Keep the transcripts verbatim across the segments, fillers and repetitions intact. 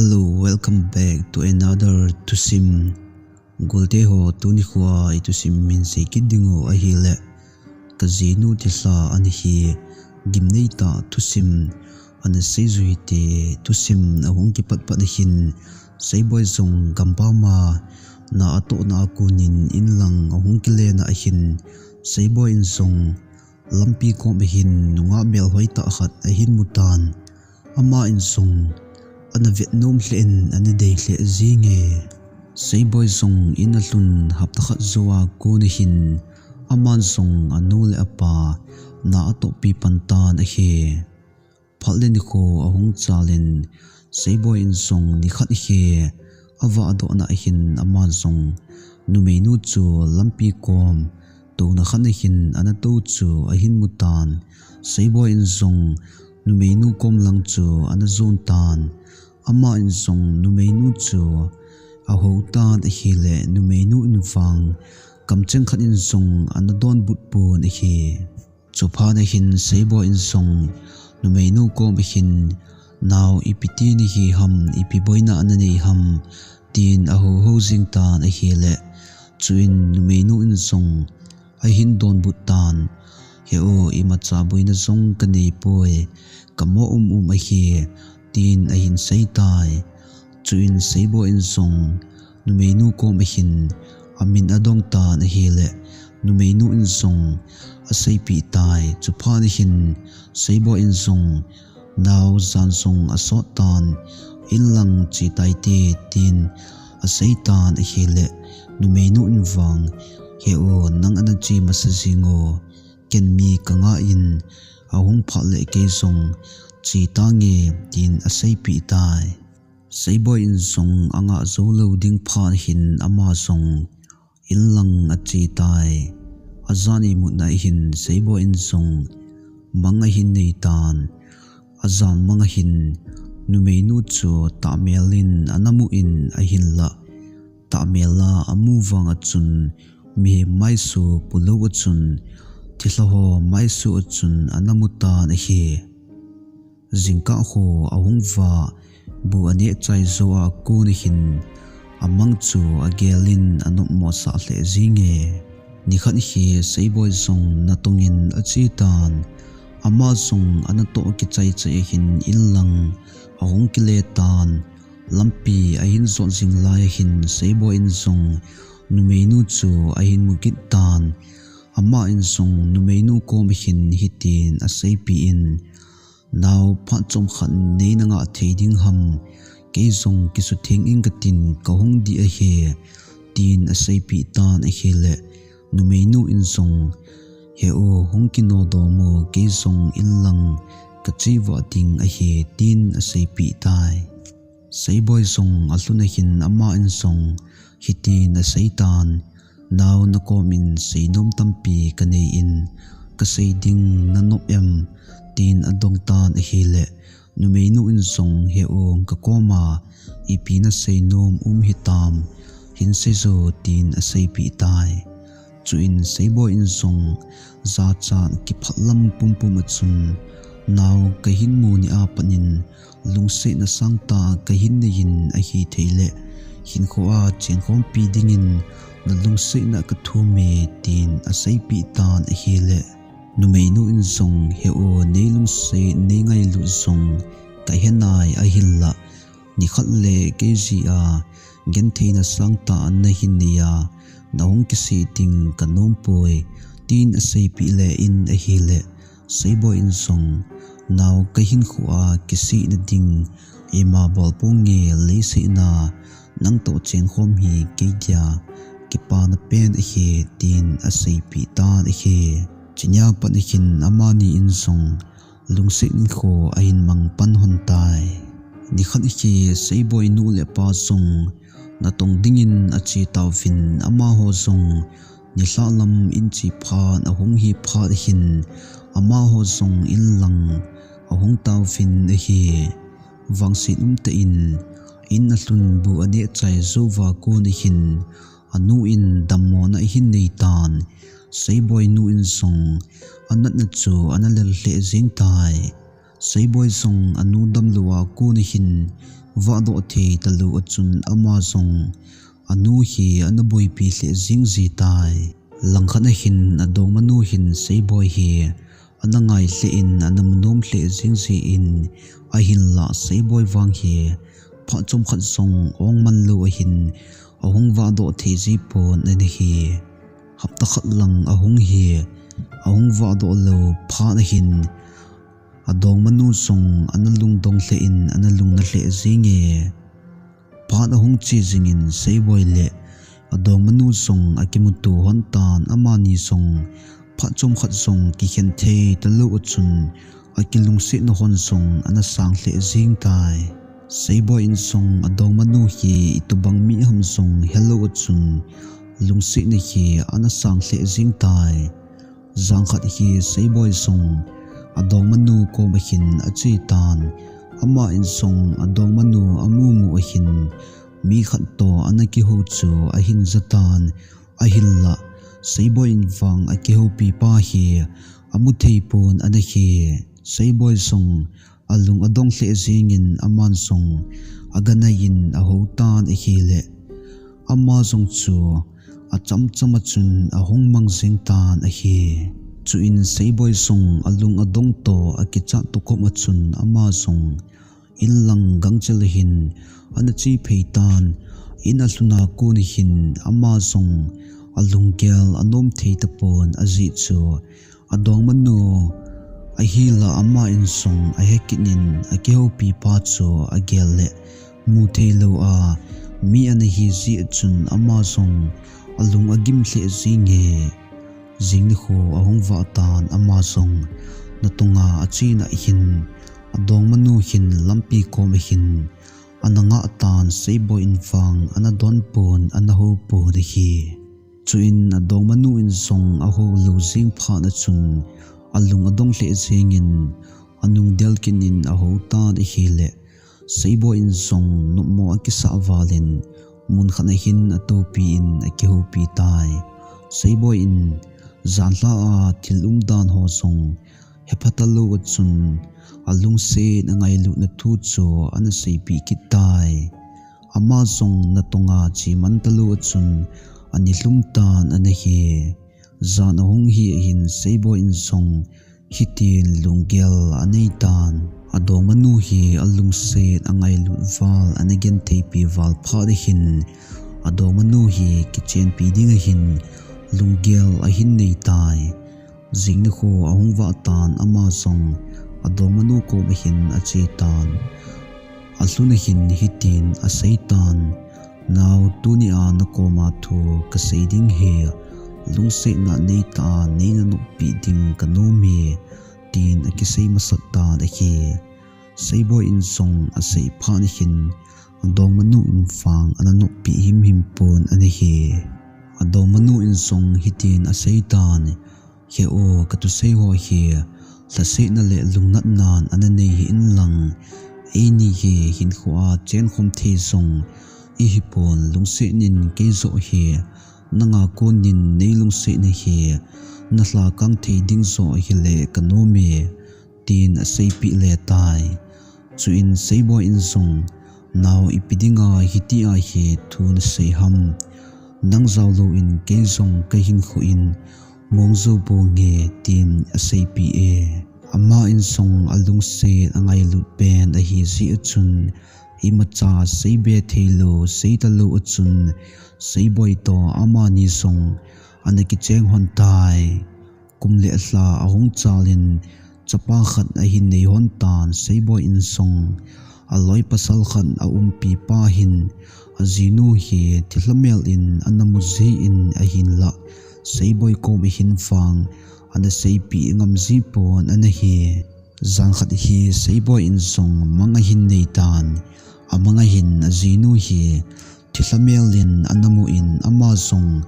Hello, welcome back to another thusim. Golte ho, tuni khoa i thusim min sei kit ding u ahile, ka jinu thilha ana hi, gimnei tah thusim ana sei ju hite. Thusim ahung kipat pat ahin, Seiboi jong gampam a na atohna a kon in inlang ahung kile na ahin, Seiboi in jong lampi kom ahin nungah melhoi tah khat ahin mu tan. Ama in jong ana vet nom lheh in ana dei lheh jenge. Seiboi jong in alhun hapta khat jou a kon ahin, aman jong anu le apa na atohpi pan tan ahi. Phat le nikho ahung chal in, Seiboi in jong nikhat hi avahdoh na ahin, ama jong numeinu chu lampi kom touna khat ahin ana tou chu ahin mu tan. Seiboi in jong numeinu kom lang chu ana jon tan. Ama in jong numeinu chu ahou tan ahile, numeinu in vang kamcheng khat in jong ana donbut pon ahi. Chuphat ahin Seiboi in jong numeinu kom ahin, "Nao, ipi ti nahi ham, ipi boina nanei ham?" tin ahou hou jing tan ahile, chuin numeinu in jong ahin donbut tan. "He-o, imacha boina jong kanei poi, kamo um um ahi," tin ahin sei tai. Chuin Seiboi in jong numeinu kom ahin amin adong tan ahile, numeinu in jong aseipeh tai. Chuphat ahin Seiboi in jong, "Nao, jan jong asot tan, inlang che tai te," tin asei tan ahile, numeinu in vang, "He-o, nang ana che masa jing o, ken mi kangah in, ahung phat le kei jong che tange," tin aseipeh tai. Seiboi in jong angah jou lou ding phat ahin ama jong inlang ache tai. Ajan imutna ahin Seiboi in jong mang ahin nei tan. Ajan mang ahin numeinu chu tahmel in ana mu in ahinlah, tahmel a amu vang a chun mihem maisu pulou a chun, thilha ho maisu a chun ana mu tan ahi. Jingkah ho ahung vah, bu aneh chai jou a kon ahin, amang chu agel in anopmo sah lheh jenge. Nikhat hi Seiboi jong natong in ache tan. Ama jong anatoh kichai chai ahin inlang ahung kile tan. Lampi ahin jot jing lai ahin Seiboi in jong numeinu chu ahin mu kit tan. Ama in jong numeinu kom ahin hitin aseipeh in, "Nao, phat chomkhat nei nangah thei ding ham? Kei jong kisutheng ing katin kahung ding ahi," tin aseipeh tan ahile, numeinu in jong, "He-o, hung kinodoh mo, kei jong inlang kache vah ding ahi," tin aseipeh tai. Seiboi jong alhun ahin ama in jong hitin asei tan, "Nao, nakom in seinom tampi kanei in, kasei ding nanop em?" tin adong tan ahile, numeinu in jong, "He-o, kakom a ipi naseinom um hitam, hin sei jo," tin aseipeh tai. Chuin Seiboi in jong jachat kiphatlam pumpum a chun, "Nao, kahin mu ni a pat in lungsetna sangtah kahin nei in, ahithei le hinkhoa chenkhompi dingin nalungsetna kathum e," tin aseipeh tan ahile, numeinu in jong, "He-o, nei lungset nei ngailut jong kahe nai ahinlah, nikhat le kei jeh a gentheina sangtah nahin nei a, nahung kisih ding kanom poi," tin aseipeh le in ahile, Seiboi in jong, "Nao, kahinkhoa kisihna ding ima bol ponge, leiset a nangtoh chenkhom hi kei dia kipana pen ahi," tin aseipeh tan ahi. Chunia pat ahin amani in jong lungset nikho ahin mang pan lhon tai. Nikhat hi Seiboi nu le pa jong natong dingin ache tauvin, amaho jong nilhah lam in che phat ahung hi phat ahin, amaho jong inlang ahung tauvin ahi. Vangset umtah in in alhun, bu aneh chai jou uva kon ahin, anu in dammona ahin nei tan. Seiboi nu in jong anatna chu ana lel lheh jeng tai. Seiboi jong anu damlou a kon ahin vahdoh thei talou achun ama jong anu hi ana boipi lheh jing jitai. Langkhat ahin adongmanu hin Seiboi hi ana ngai lheh in ana munom lheh jing jin, ahinlah Seiboi vang hi phat chomkhat jong ong manlou ahin ahung vahdoh thei jipon ana hi. Hapta khat lang ahung hi, ahung vahdoh lou phat ahin adongmanu jong ana lungdong lheh in ana lungna lheh jinge. Phat ahung che jingin Seiboi le adongmanu jong akimuto lhon tan, amani jong phat chomkhat jong kikhen thei talou achun akilungsetna lhon jong ana sang lheh jing tai. Seiboi in jong adongmanu hi itobang mi ham jong helou achun lungsetna hi ana sang lheh jing tai. Jan khat hi Seiboi jong adongmanu kom ahin ache tan, ama in jong adongmanu amumu ahin mi khat toh ana kihou chu ahin jatan, ahinlah Seiboi in vang akihoupi pa hi amu thei pon ana hi. Seiboi jong alung adong lheh jingin aman jong aganai in ahou tan ahile, ama jong chu achamcham achun ahung mang jing tan ahi. Chuin Seiboi jong alung adong toh akichat toh kom achun ama jong in lang gangchel ahin ana che phei tan, in alhun a kon ahin ama jong alunggel anom thei tapon, ajeh chu adongmanu ahinlah ama in jong ahe kit in akihoupi pa chu agel le mu theilou a mi ana hi jeh achun ama jong alung agim lheh jinge. Jing nikho ahung vah tan, ama jong natong a achena hin adongmanu hin lampi kom ahin ana ngah tan, Seiboi in vang ana don pon ana hou pon ahi. Chuin adongmanu in jong ahou lou jing phat achun alung adong lheh jingin anung del kit in ahou tan ahile, Seiboi in jong nopmo akisah val in mun khat ahin atoupi in akihoupi tai. Seiboi in janhi a thil umdan ho jong hepha talou achun alungset angailutna thu chu ana seipeh kit tai. Ama jong natong a che man talou achun ani lhum tan ana hi. Jan ahung hi ahin Seiboi in jong hitin lunggel anei tan. Adongmanu hi alungset angailut val ana gentheipi val phat ahin adongmanu hi kichenpi ding ahin lunggel ahin nei tai. Jing nikho ahung vah tan, ama jong adongmanu kom ahin ache tan. Alhun ahin hitin asei tan, "Nao, tuni a nakoma thu kasei ding hi, lungsetna neitah a neina noppeh ding kanom e," tin akisei masat tan ahi. Seiboi in jong asei phat ahin adongmanu in vang ana noppeh himhim pon ana hi. Adongmanu in jong hitin asei tan, "He o, kathusei ho hi lhasetna le lungnatnan ana nei hih in lang, eini hi hinkhoa chenkhom thei jong ihipon, lungset in kei joh hi nanga kon in neilungset nahi, nalhakang thei ding joh hile kanom e," tin aseipeh le tai. Chuin Seiboi in jong, "Nao, ipi dinga hitia hi thu nasei ham? Nang jaolou in kei jong kahinkho in mong jou ponge," tin aseipeh e. Ama in jong alungset angailut pen ahi jeh achun, imacha seibe theilou, seitalou achun, Seiboi toh amani jong ana kicheng lhon tai. Kum le lha ahung chal in chapa khat ahin nei lhon tan, Seiboi in jong aloi pasal khat aumpi pa hin ajinu hi thilha mel in ana mu jin ahinlah, Seiboi kom ahin vang ana seipeh ngam jipon ana hi. Jan khat hi Seiboi in jong mang ahin nei tan, amang ahin ajinu hi thilha mel in ana mu in ama jong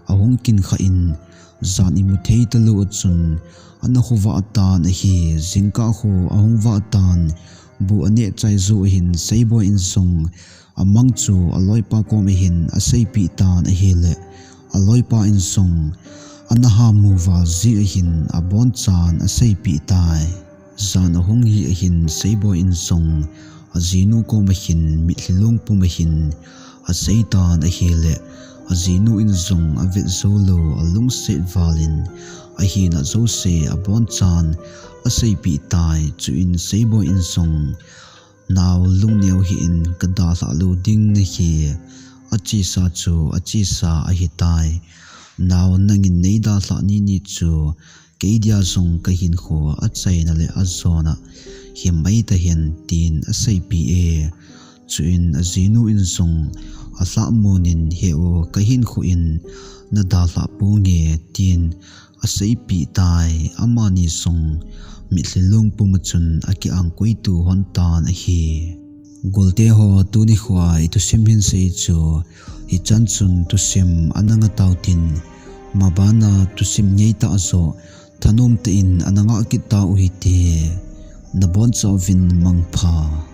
ahung kinkha in, jan imu thei talou achun ana khovah tan ahi. Jingkah kho ahung vah tan, bu aneh chai jou ahin Seiboi in jong amang chu aloipa kom ahin aseipeh tan ahile, aloipa in jong ana hamu val jeh ahin abonchan aseipeh tai. Jan ahung hi ahin Seiboi in jong ajinu koma hin mitlhi lungpum ahin aseitan ahile, ajinu in jong avet joulou alungset valin ahina jouse abonchan aseipeh tai. Chuin Seiboi in jong, Nao, lungneo hih in, kadalhah lou ding nahi. Achesa chu achesa ahitai. Nao, nangin neidalhah nini chu keidia jong kahinkho achaina le ajona himai tahen, tin aseipeh e. Chuin ajinu in jong alhahmun in, He-o, kahinkho in nadalhah ponge, tin aseipeh tai. Amani jong mitlhi lungpum a chun aki-angkoitu lhon tan ahi. Golteho, tuni khoa ithusim hinsei chu hichan chun thusim ana ngatautin, mabana thusim ngeitah joh thanomtah in ana ngah kit tau hite. Nabonchauvin mangpha.